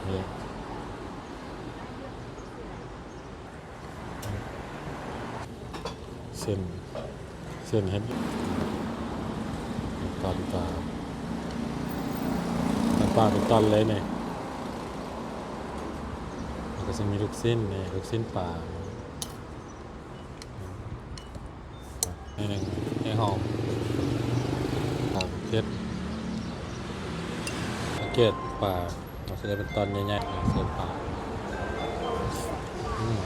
ເສັ້ນ ເສັ້ນເຮັດ ຕອນປາ ຕອນປາເປັນຕອນເລີຍນີ້ ແລ້ວກໍຊິມີລູກຊິ້ນນີ້ ລູກຊິ້ນປາ ໜ້ອຍໜຶ່ງ ໃຫ້ຫອມ ສາມເຈັດ ເກັດປາ ເອົາໃສ່ເປັນຕອນໃຫຍ່ໆ ໃສ່ປາ ອືມ